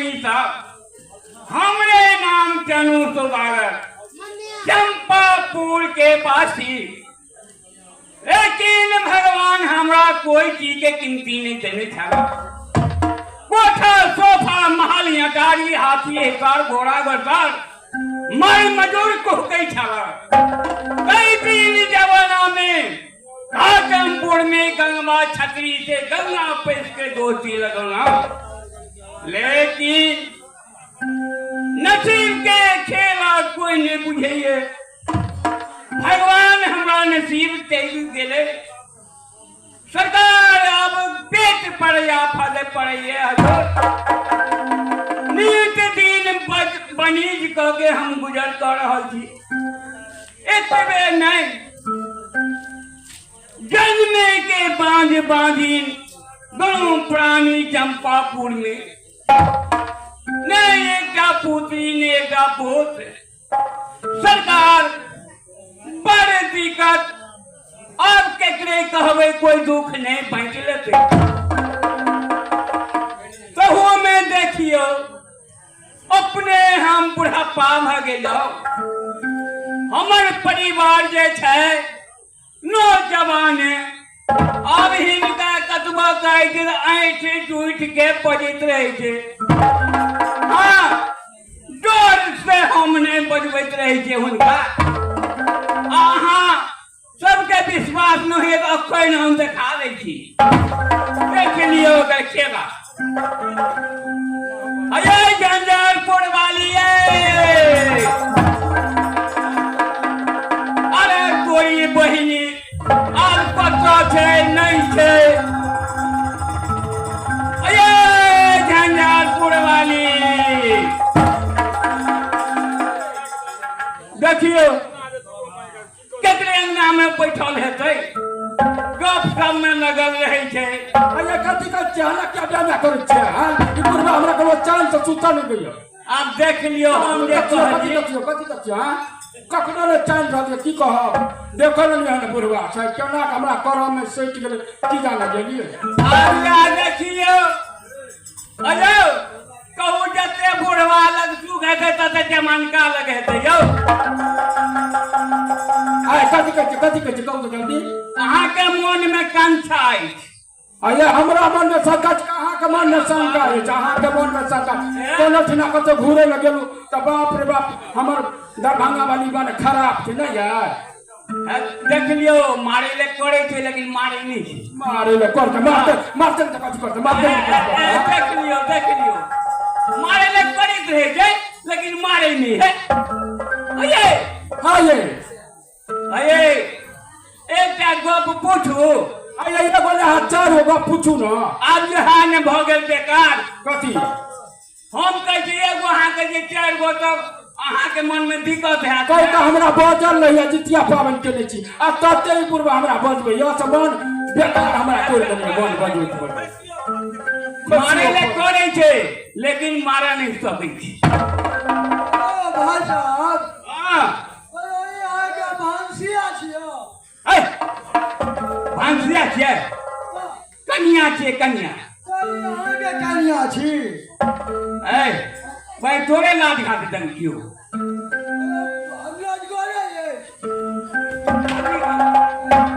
लोकनि सब, हमरे नाम चनू सौदागर, चंपापुर के पासी। लेकिन भगवान हमरा कोई चीज के कीमती नहीं देने छल। कोठा, सोफा, महल, अटारी, हाथी, हिसार, घोड़ा, घोड़सार, मर मजूर कुहकै छल। कई दिन जमाना में घाटमपुर में गंगा छतरी से गंगा पैस के दोस्ती लगौना, लेकिन नसीब के खेला कोई नहीं बुझैये। भगवान हमरा नसीब चलि गेलै। सरकार आब पेट पर आफत पड़ैये हजूर। नित दिन बनीज कऽ के हम गुजर कऽ रहल छी। एतबे नहि, जन्मे के बाँझ बाँझिन दुनू प्राणी चंपापुर में, नहि एकटा पुत्री ने एकटा पुत्र। सरकार बड़ दिक्कत, आब केकरे कहबै कोई दुख नहीं बाँटि लेतै। तहू में देखियौ अपने हम बुढ़ापा भऽ गेलहुँ, हमर परिवार जे छै नौजवान, आब हिनका कतबा कहै छै ऐठ टूटि के बजैत रहै छै। हँ, डर से हम नहि बजबैत रहै छियै हुनका। अहाँ सबके विश्वास नहि होइए तऽ अखन हम देखा दै छी, देख लियौ ओकर खेला। अरे झंझारपुर वाली, अरे तोरी बहिनी आब कतऽ छै नहि छै? अरे झंझारपुर वाली, देखियौ केकरे अंगना में बैठल हेतै, गप सप में लगल रहै छै। अरे कथी का चाला क्या ब्याह करै छै? हां, ई बुढ़वा हमरा कोनो चाल से सुतल नहि दैया। आब देख लियौ हम जे कथी कहलियै। कथी कथी कथी? हां, कखनो ने चाल रहल, की कहब, देखल नहि हन बुढ़वा छै केना के हमरा करम में सटि गेलै, की जाने गेलियै। आब इएह देखियौ, अयौ कहू, जते बुढ़वा लग सुख हेतै तते जमानका लग हेतै यौ। आय कथी कहै छै, कथी कहै छै, कहू तऽ जल्दी। अहाँके मोन मे कंछा अछि। अये हमरा मन में शंका छै, अहाँके मन में शंका अछि? अहाँके मन में शंका? कोनो ठिना कतौ घूरे लए गेलहुँ तऽ बाप रे बाप, हमर दरभंगा वाली बन खराब छै नहि यै? देख लियौ, मारै लए करै छै लेकिन मारै नहि छै। मारे लए करतै, मारतै, मारतै तऽ कथी करतै? मारतै तऽ कथी करतै? देख लियौ, देख लियौ, मारै लए करैत रहै छै लेकिन मारै नहि है। अये हाँ ये। अये एकटा गप पूछू? अये ये बोले, अहाँ चारि गो गप पूछू ने। आब जे है ने भऽ गेल बेकार। कथी? हम कहै छी एगो, अहाँ कहै छी चारि गो, तब अहाँके मनमे दिक्कत हैत। कहू तऽ हमरा बजल नहि यऽ, जितिया पाबनि केने छी आ तते ई बुढ़बा हमरा बजबै यऽ से मन बेकार हमरा तोड़ि देने मन बजबैत बजबैत। मारै लए करै छै लेकिन मारा नहि सकै छै। ओ भाई साहब। हँ। अरे अहाँके भनसिया छियै? ऐ, भनसिया छियै? कनिया छियै, कनिया। अहाँके कनिया छी? ऐ भाई, तोरे लाज घाट दन कियो हम लाज करे।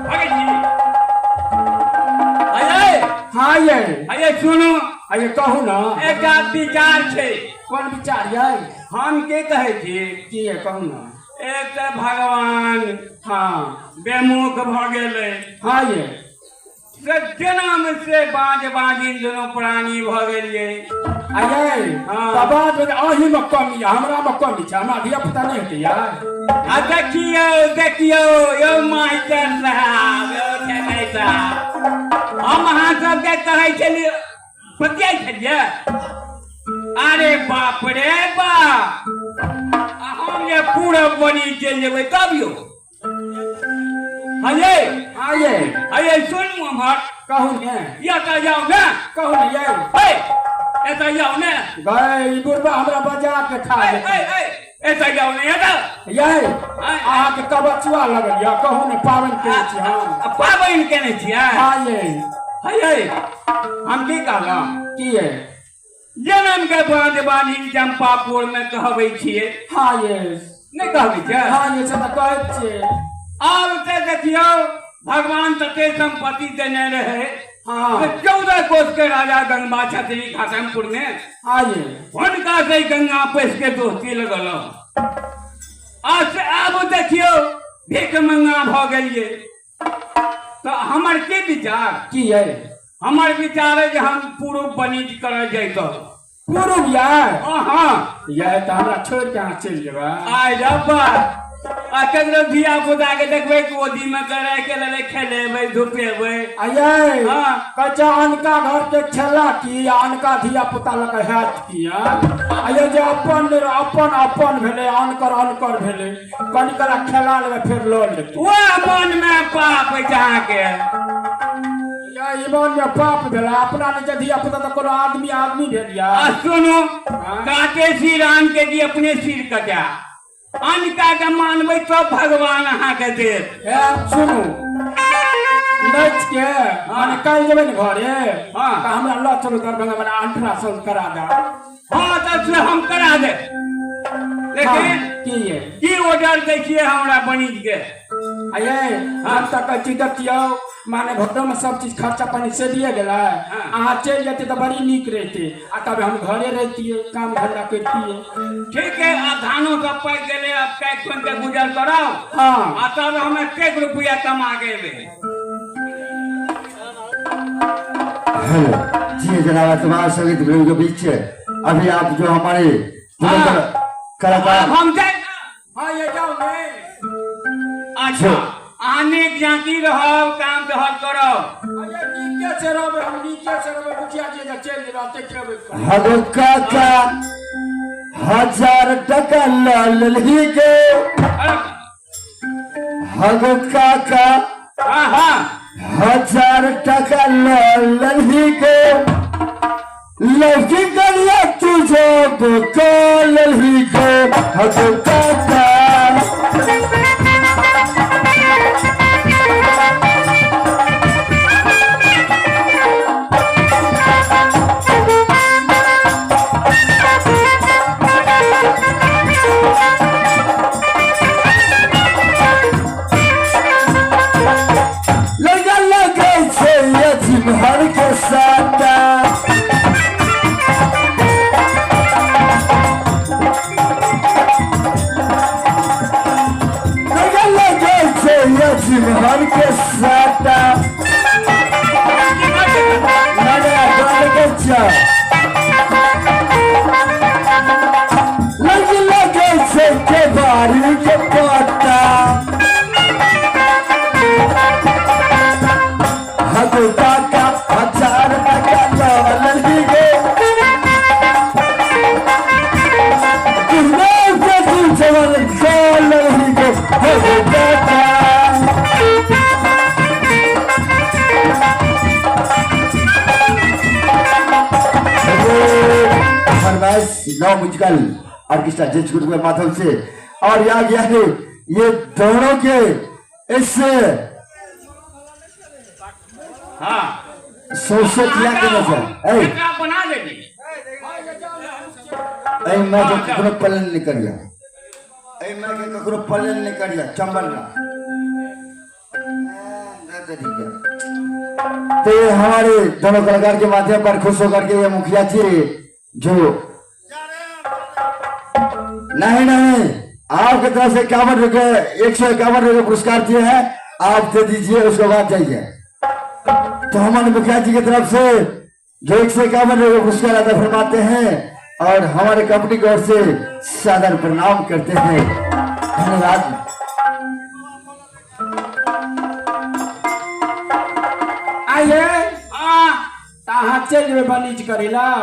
भागै छी। अये। हाँ ये। अये सुनू। अये कहू ने। एकटा विचार छै। कोन विचार यै? हम के कहै छी? की यै, कहू ने। एक तऽ भगवान हाँ बेमुख भऽ गेलै। हाँ ये। से जनम से बाँझ बाँझिन दुनू प्राणी भऽ गेलियै। अये। हाँ। तऽ बात भेलै, अहीँमे कमी यऽ, हमरामे कमी छै? हमरा धिया पुता नहि हेतै यार? आ देखियौ, देखियौ यौ मास्टर साहब, यौ खेनाइ साहब, हम अहाँ सबके कहै छलियै, बतियाइ छलियै, अरे बाप रे बाप, आ हम जे पूरब बनी चलि जेबै तब यौ। अये। हाँ ये। अये सुनू हमर। कहू ने। एतऽ जाउ ने। कहू ने ये। हे, एतऽ जाउ ने। गए ई बुढ़बा हमरा बजा के खा ए, जेतै। ए, ए, एतऽ जाउ ने, एतऽ। यै, अहाँके कबचुआ लगल यऽ, कहू ने, पाबनि केने छी हम। आ, पाबनि केने छियै? हाँ ये। हे, हम की कहलहुँ? की यै? जन्म के बाद बानी चंपापुर में कहबै छियै। हाँ ये। नहि कहबै छै? हाँ ये, से तऽ कहैत छियै। आब तऽ देखियौ भगवान तते संपत्ति देने रहे। हाँ। 14 कोस के राजा गंगा छथिन घाटमपुर में। हाँ ये। हुनका से गंगा पैस के दोस्ती लगल। आब देखियौ भीख मंगा भऽ गेलियै। तऽ हमर की विचार? की है? हमर विचार है जे हम पूर्व वाणिज्य करऽ जैतहुँ। पूर्व यार? हाँ। यह तऽ हमरा छोड़ि के अहाँ चलि जेबै? आइ रब्बा, आ ककरो धिया पुता के देखबै गोदी में करे के लेले खेलेबै धुपेबै। आये। हाँ। कहै छै अनका घर के खेला की अनका धिया पुता लऽ के हैत की? आये जे अपन अपन अपन भेलै, अनकर अनकर भेलै, कनि कला खेला लेबै फेर लऽ लेतै। वएह मन में पाप अछि अहाँके। ईमान में पाप भेलै, अपना नहि जे धिया पुता तऽ कोनो आदमी आदमी भेल या। आ सुनू, काटे सिर आन के कि अपने सिर कटा, अनका के मानबै तब भगवान अहाँके देत। सुनू नाच के माने काल्हि जेबै ने घरे। हाँ। तऽ हमरा लऽ चलू दरभंगा, मने अल्ट्रासाउंड करा दे। हाँ तऽ से हम करा देब, लेकिन की ये? की ऑर्डर दै छियै हमरा बनिज के? आये हम तऽ कहै छी देखियौ माने घरोमे सब चीज खर्चा पानी से दिए गेलै। हाँ। अहाँ चलि जेतै तऽ बड़ी नीक रहितै, आ तब हम घरे रहितियै, काम धंधा करितियै। ठीक है, आब धानो सब पाकि गेलै, आब काटि खोनि के गुजर कराउ। हाँ। आ तब हम एतेक रुपया कमा के एबै। हेलो जी जनाब, तमाम संगीत प्रेमी के बीच अभी आप जो हमारे कलाकार हम जाए। हाँ ये जाओ ने। अच्छा, अहाँ नीक झाँकी रहब, काम तोहर करब। अरे नीके से रहबै, हम नीके से रहबै मुखिया जी, जे चलि जेबै ओते खेबै। हगो काका 1000 टका ललही के। हगो काका हाँ हाँ 1000 टका ललही के, लड़की करिया तुझे ललही के हगो काका। लगा लगे छे अजमहर के साटा, लगा लगे छे अजमहर के साटा, लगा लगे छे लग लगे छे के बारी के पत्ता, हगो काका 1000 टका ललही गे, तुमने के तू जवन ललही गे हगो काका। फरमाइश नौ म्यूजिकल ऑर्केस्ट्रा जज ग्रुप के माध्यम से और यहाँ गया है ये दोनों के इस हाँ सौ किया के नजर एकरा बना देली। ऐ मैं के ककरो पलन नहीं करिया, ऐ मैं के ककरो पलन नहीं करिया चंबल ना। ठीक है, तो ये हमारे दोनों कलाकार के माध्यम पर खुश होकर के ये मुखिया जी जो नहीं नहीं आपकी तरफ से 51 रुपए 151 रुपए पुरस्कार दिए हैं, आप दे दीजिए उसके बाद जाइए। तो हमारे मुखिया जी की तरफ से जो 151 रुपए पुरस्कार अदा फरमाते हैं और हमारे कंपनी की ओर से सादर प्रणाम करते हैं। धन्यवाद। आइए हाँ तऽ अहाँ चलि जेबै वाणिज्य करै लए?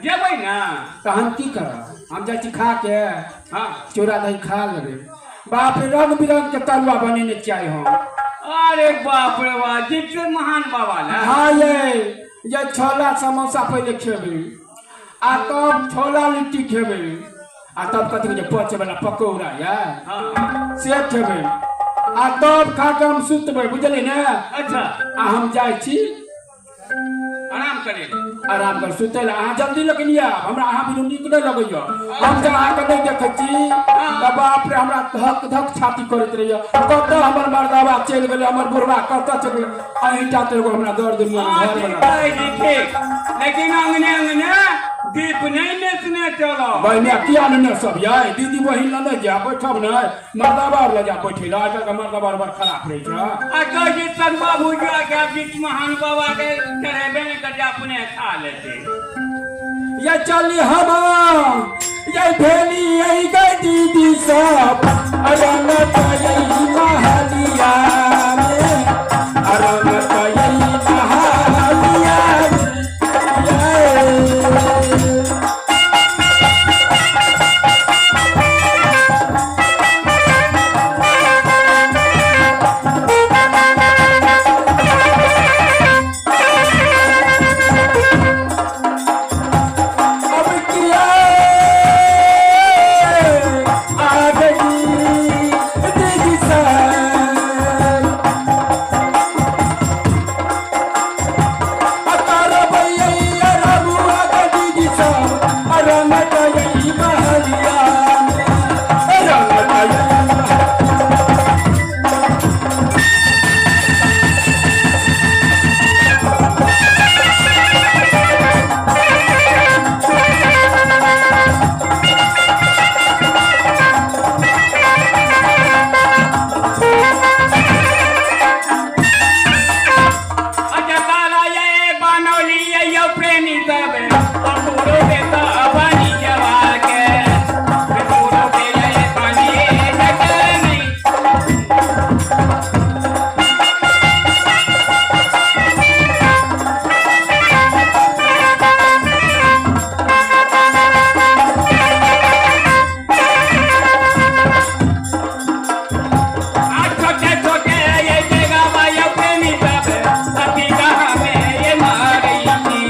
जेबै ना। तऽ हम की करब, हम जाइ छी खा के। हाँ। चूड़ा दही खा लेबै। बाप रे, रंग बिरंग के तरुआ बनेने छियै हम। अरे बाप रे बाप, जितने महान बाबा ना। हाँ ये छोला समोसा पहले खेबै, आ तब छोला लिट्टी खेबै, आ तब कथी कहै छै पचे वाला पकौड़ा या हाँ से खेबै, आ तब खा के हम सुतबै, बुझलियै ने? अच्छा। आ हम जाइ छी आराम करे। आराम कर सुतै लए अहाँ जल्दी लेकिन आयब, हमरा अहाँ बिनु नीक नहि लगैया। हम जँ अहाँके नहि देखै छी तऽ बाप रे हमरा धक धक छाती करैत रहैया, कतऽ हमर मर्दाबा चलि गेलै, हमर बुढ़बा कतऽ चलि गेलै। अहींटा तऽ एगो हमरा दर दुनिया हँ, घर ठीक बना कहै छी ठीक, लेकिन अंगने अंगने दीप नहि नेसने चलब। बहिने किया ने सब यै दीदी बहिन लऽ नहि जायब, बैठब नहि, मर्दाबा आओर लऽ जायब बैठे लए। आइ काल्हिके मर्दाबा आओर बड़ खराब रहै छै। आ कहै छी तरुआ भुजिया के आब बीच महान बाबा के चढ़ेबे नहि करतै, अपने खा लेतै। ये चली हम ये भेली ये गई दीदी सब रंग तयई महलिया में, रंग तयई महलिया में। ये अब किया आ गई दीदी सब करबैया रघुआ के दीदी सब रंग तयई महलिया में, रंग तयई अच्छा तारा ये बनौली ये यो प्रेमी तब अपूरो के तो बनी जवा के अपूरो के ये बनी जग नहीं। आ छोटे छोटे ये जगह ये प्रेमी तब अति कहाँ में ये मारी थी,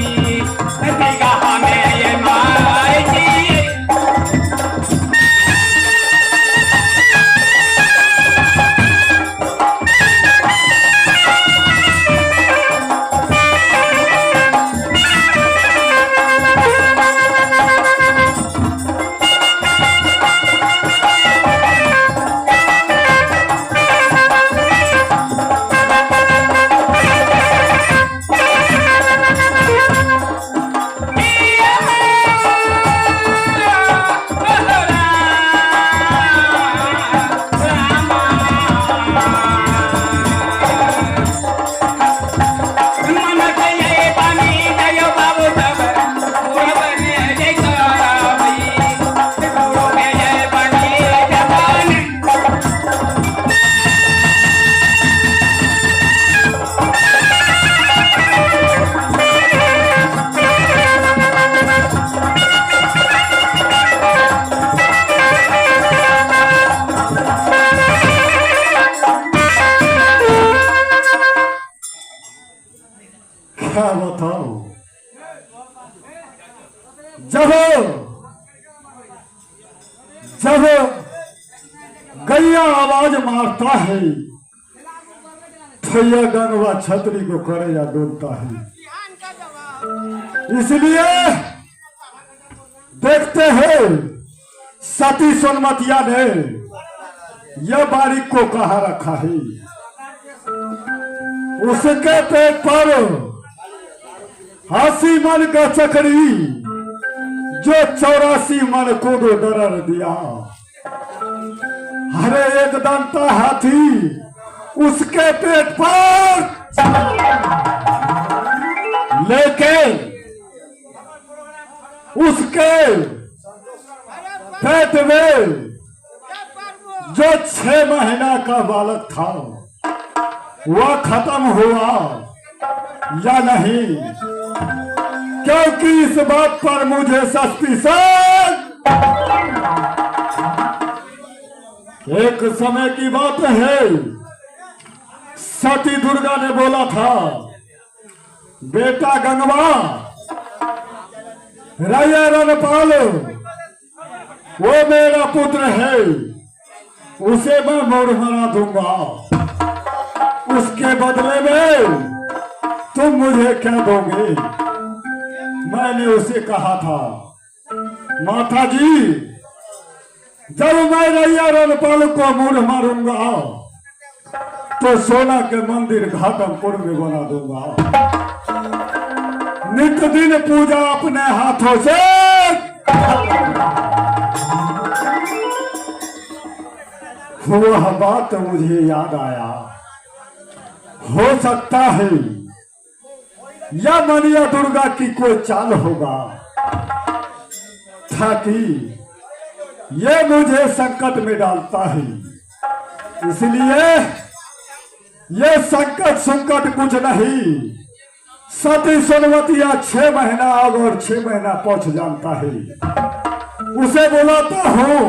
अति कहाँ में ये मारी थी। क्या बताऊं, जब जब गैया आवाज मारता है तो यह गंगवा छतरी को करे या डोलता है। इसलिए देखते हैं सती सोनमतिया ने यह बारीक को कहा रखा है, उसके पेट पर 80 मन का चकरी जो 84 मन को दो डरर दिया। हरे एक दंता हाथी उसके पेट पर, लेकिन उसके पेट में जो 6 महीना का बालक था वह खत्म हुआ या नहीं, क्योंकि इस बात पर मुझे सस्पिशन। एक समय की बात है, सती दुर्गा ने बोला था, बेटा गंगवा राजा रणपाल वो मेरा पुत्र है, उसे मैं मोड़ मरा दूंगा, उसके बदले में तुम मुझे क्या दोगे। मैंने उसे कहा था, माता जी जब मैं रैया रणपाल को मूढ़ मारूंगा तो सोना के मंदिर घाटमपुर में बना दूंगा। नित दिन पूजा अपने हाथों से। वह बात मुझे याद आया, हो सकता है या मनिया दुर्गा की कोई चाल होगा ताकि ये मुझे संकट में डालता है, इसलिए ये संकट संकट कुछ नहीं। सती सोनवतिया 6 महीना आग और 6 महीना पहुंच जानता है, उसे बुलाता हूं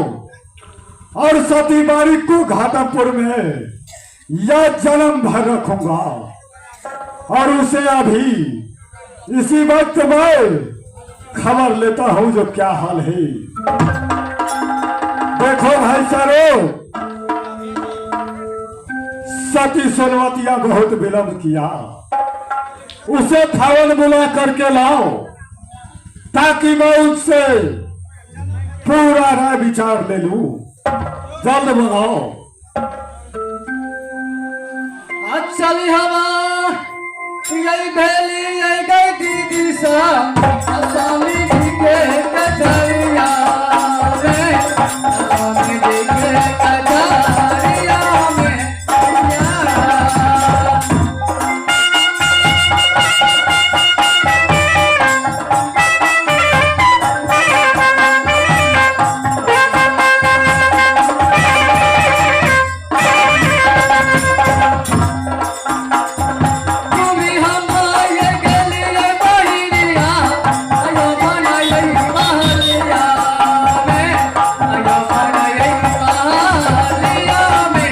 और सती बारी को घाटमपुर में यह जन्म भर रखूंगा और उसे अभी इसी वक्त मैं खबर लेता हूं जो क्या हाल है। देखो भाई सारो, सती सोनवतिया बहुत विलंब किया, उसे थावन बुला करके लाओ ताकि मैं उनसे पूरा राय विचार ले लूं। जल्द बुलाओ। चली हवा यही भेली यही गई दीदी सा स्वामी जी के कचरिया में, स्वामी जी के कचरिया में। तुम्ही हम ये गेलिए बहिनिया, आयो बनाई महलिया में, आयो बनाई महलिया में।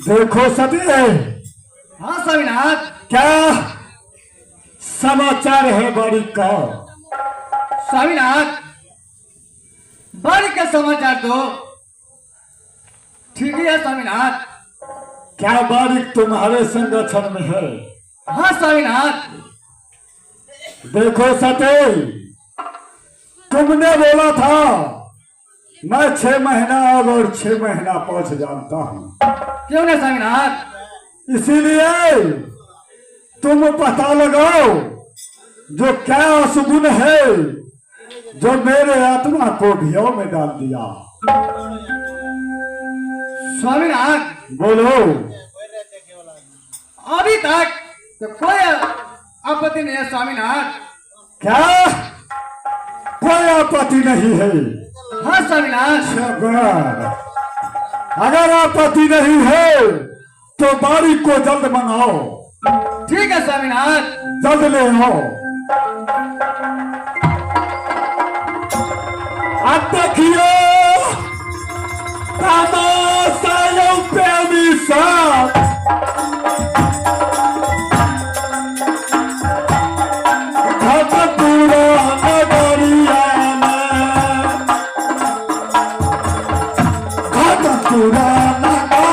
देखो सती। हाँ स्वामीनाथ, क्या समाचार है बड़ी का? स्वामीनाथ बड़ी के समाचार दो। ठीक है स्वामीनाथ। क्या बारिक तुम्हारे संरक्षण में है? हाँ स्वामीनाथ। देखो सती, तुमने बोला था मैं 6 महीना अब और 6 महीना पहुंच जानता हूँ। क्यों ना स्वामीनाथ? इसीलिए तुम पता लगाओ जो क्या असुगुन है जो मेरे आत्मा को भियो में डाल दिया। स्वामीनाथ बोलो। अभी तक तो कोई आपत्ति नहीं है स्वामीनाथ। क्या कोई आपत्ति नहीं है? हाँ स्वामीनाथ। अगर आपत्ति नहीं है तो बारी को जल्द मंगाओ। ठीक है स्वामीनाथ। जल्द ले आओ। अब देखियो तमाशा प्रेमी साहब, पूरा नगरिया में, पूरा नगरिया।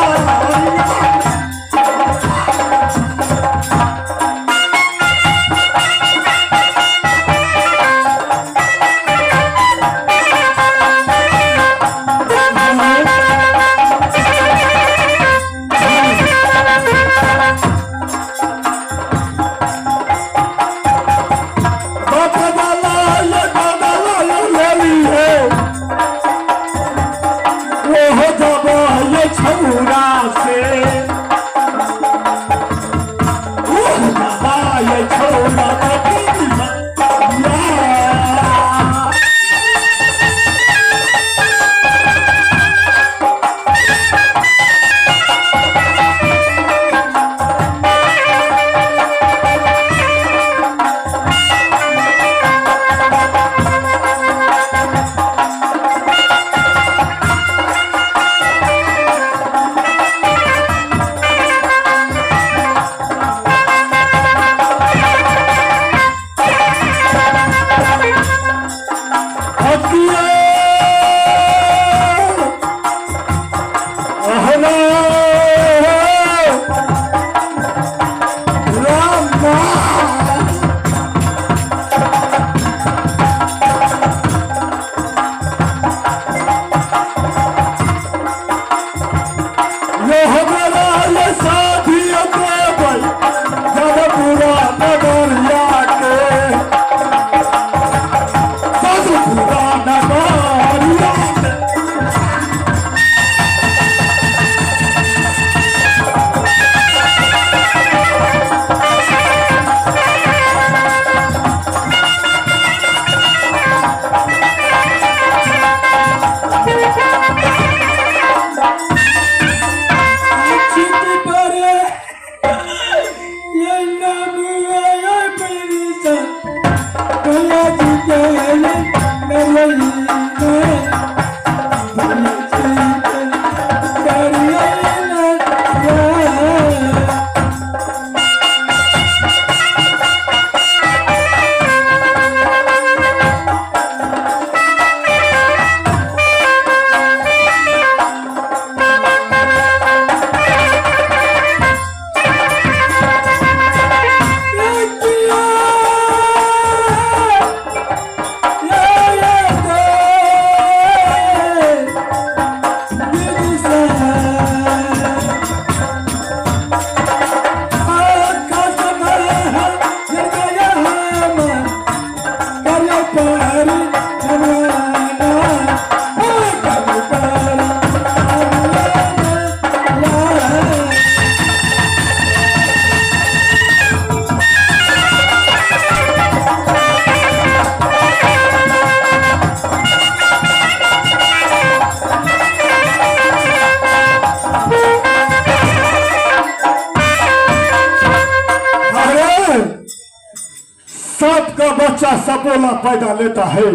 बच्चा सपोला पैदा लेता है।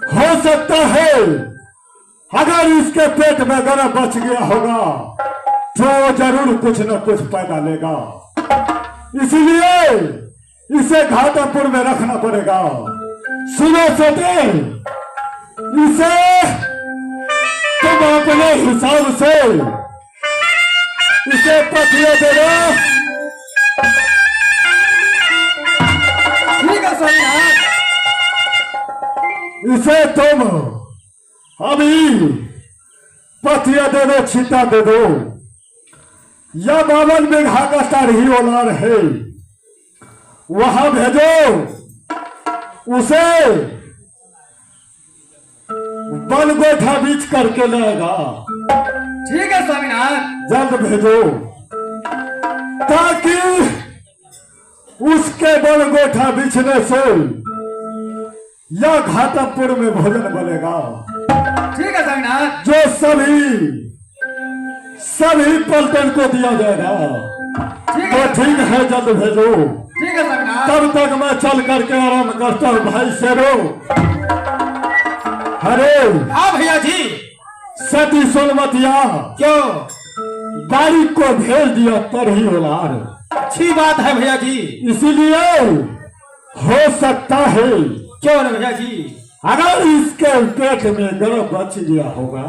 हो सकता है अगर इसके पेट में गर्भ बच गया होगा तो जरूर कुछ न कुछ पैदा लेगा, इसलिए इसे घाटमपुर में रखना पड़ेगा। सुनो सते, इसे तुम अपने हिसाब से इसे पथिया दे दो। ठीक है स्वामीनाथ। इसे तुम अभी पथिया दे दो, छीता दे दो। या 52 बीघा का तरही औलाद है, वहां भेजो उसे, बलगोठा बीच करके लाएगा। ठीक है स्वामीनाथ। जल्द भेजो ताकि उसके बलगोठा बिछने से या घाटमपुर में भोजन बनेगा। ठीक है स्वामीनाथ। जो सभी सभी पलटन को दिया जाएगा। ठीक तो है। ठीक है, जल्द भेजो। ठीक है स्वामीनाथ। तब तक मैं चल करके आराम करता हूँ। भाई शेरो, हरे। हाँ भैया जी। सती सोनमतिया क्यों? बारी को भेज दिया तरही औलाद। अच्छी बात है भैया जी। इसीलिए हो सकता है क्यों ना भैया जी, अगर इसके पेट में गर्भ बच गया होगा,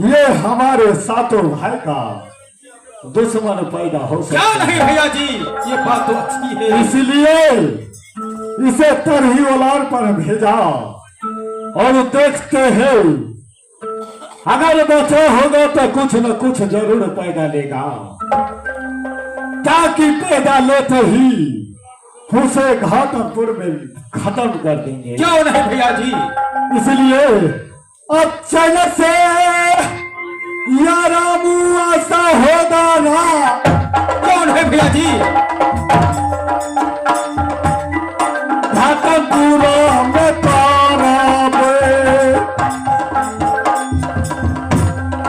ये हमारे सातों भाई का दुश्मन पैदा हो क्या सकता नहीं भैया जी, ये बात तो अच्छी है। इसलिए इसे तरही औलाद पर भेजा और देखते हैं अगर बचा होगा तो कुछ न कुछ जरूर पैदा लेगा, ताकि पैदा लेते ही उसे घाटमपुर में खत्म कर देंगे। क्यों नहीं भैया जी। इसलिए अब चल से यारा मुआसा होगा ना। क्यों नहीं भैया जी। घाटमपुर में तारा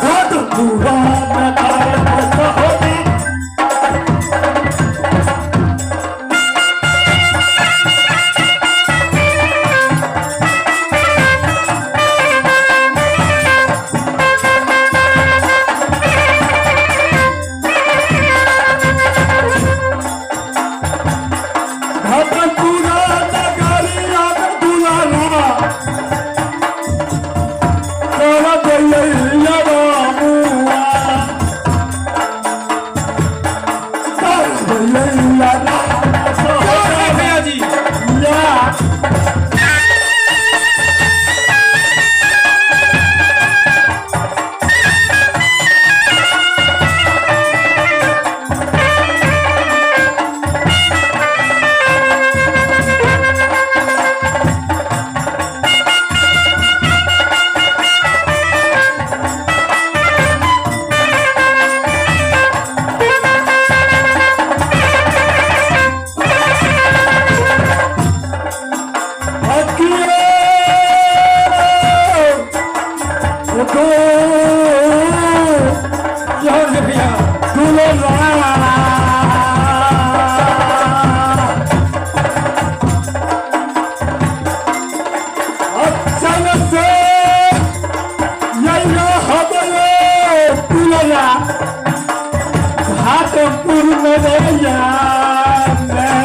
घाटमपुर में तारा होगा। घाटमपुरा नगरिया में दुलारा करब यैया रामुआ, करब यैया क्यों नहीं भैया जी। या। अकिए उठो। क्यों नहीं भैया। दुलारा अचल से यैया हबले दुलारा घाटपुर नगरिया में,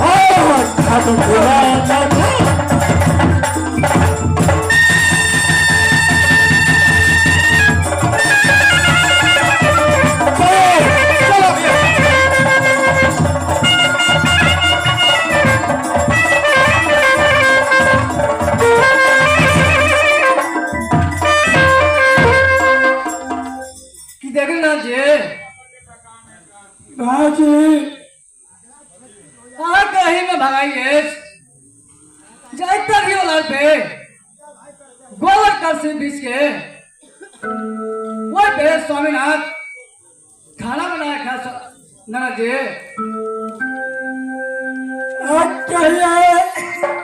ओ घाटपुर नगरिया। चलो भैया। की देख ना जी। भाजी अहाँ कहीं में भगाइए जाए तरही औलाद पे गोबर कर से बीच के वो पे स्वामीनाथ खाना बनाया खा नाना जी। अब कहिए